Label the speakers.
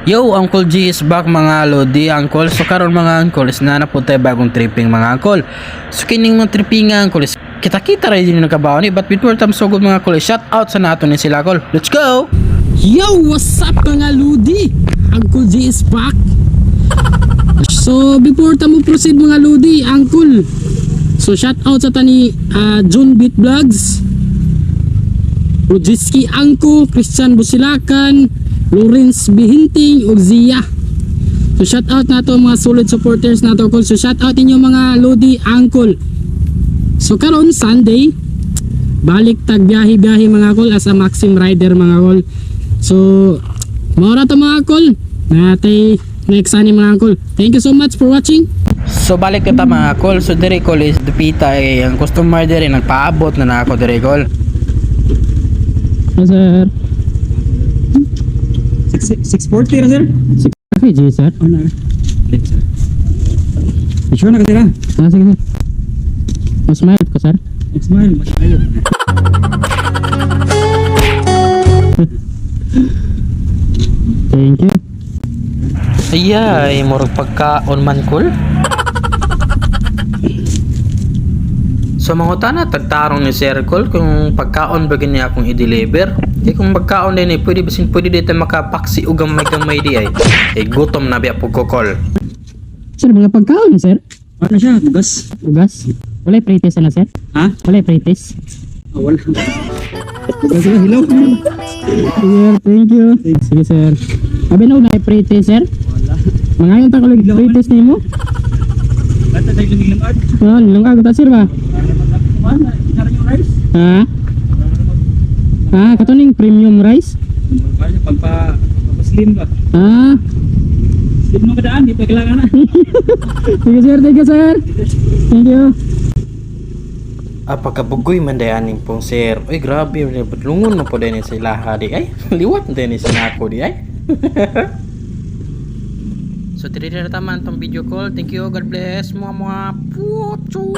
Speaker 1: Yo, Uncle G is back, mga lodi, uncle. So karon, mga uncle, is naa na po tayo bagong tripping, mga uncle. So kining mga tripping nga, uncle, is kita-kita ra din nagkabaon ni, but before tam sugod, mga uncle, shout out sa nato ni sila, uncle. Let's go.
Speaker 2: Yo, what's up, mga lodi? Uncle G is back. So, before ta mo proceed, mga lodi, Uncle. So, shout out sa tani John Beat Vlogs, Rojiski Angko, Christian Busilakan, Lawrence Bihinting, ug Zia. So, shout out nato mga solid supporters nato, Uncle. So, shout out inyo, mga lodi, Uncle. So, karon Sunday, balik tag biyahe-biyahe, mga kol, as a Maxim rider, mga kol. So, mao ra to, mga kol. Natay next ani, mga kol. Thank you so much for watching.
Speaker 1: So balik kita, mga kol. So diri, kol, is dupita eh, ang customer diri nagpaabot na nako diri, kol.
Speaker 2: Yes, sir.
Speaker 3: 640 ra, sir?
Speaker 2: Okay, G, sir.
Speaker 3: Oh, na. Okay, sir. Sure na ka, sir, ah?
Speaker 2: Ah, sige, sir. Mas smile ko, sir.
Speaker 3: Smile, mas ayo.
Speaker 2: Thank you.
Speaker 1: Ayay, murag pagkaon man, kol. So mangutana tagtarong ni Sir Kol kung pagkaon ba gani akong i-deliver. Kay kung pagkaon din eh, pwede basin pwede dito makapaksi og gamay-gamay di ay. Eh gutom na biya pug ko, kol.
Speaker 2: Sir, mga pagkaon, sir.
Speaker 3: Ano siya? Bugas?
Speaker 2: Ugas. Walay pritis na, sir.
Speaker 3: Ha?
Speaker 2: Walay pritis.
Speaker 3: Ah, wala. Bugas na, hilaw.
Speaker 2: Sir, thank you. Sige, sir. Abi na pritis, sir.
Speaker 3: Wala.
Speaker 2: Mga yung takulog pritis nimo.
Speaker 3: Basta tayo lumilangad.
Speaker 2: Oh, nilungag ta, sir ba?
Speaker 3: Kuman, kinara yung rice.
Speaker 2: Ha? Ah, katuning premium rice?
Speaker 3: Kaya pagpa slim ba?
Speaker 2: Ah,
Speaker 3: Slim nung kadaan, di pa kailangan na.
Speaker 2: Sige, sir, thank you, sir. Thank you.
Speaker 1: Ah, pagkabugoy man day aning pong sir. Uy, grabe, budlungon man po din sa ilaha di ay. Liwat din ni sinako di ay. So diri na taman tong video call. Thank you. God bless. Mga mga pucho.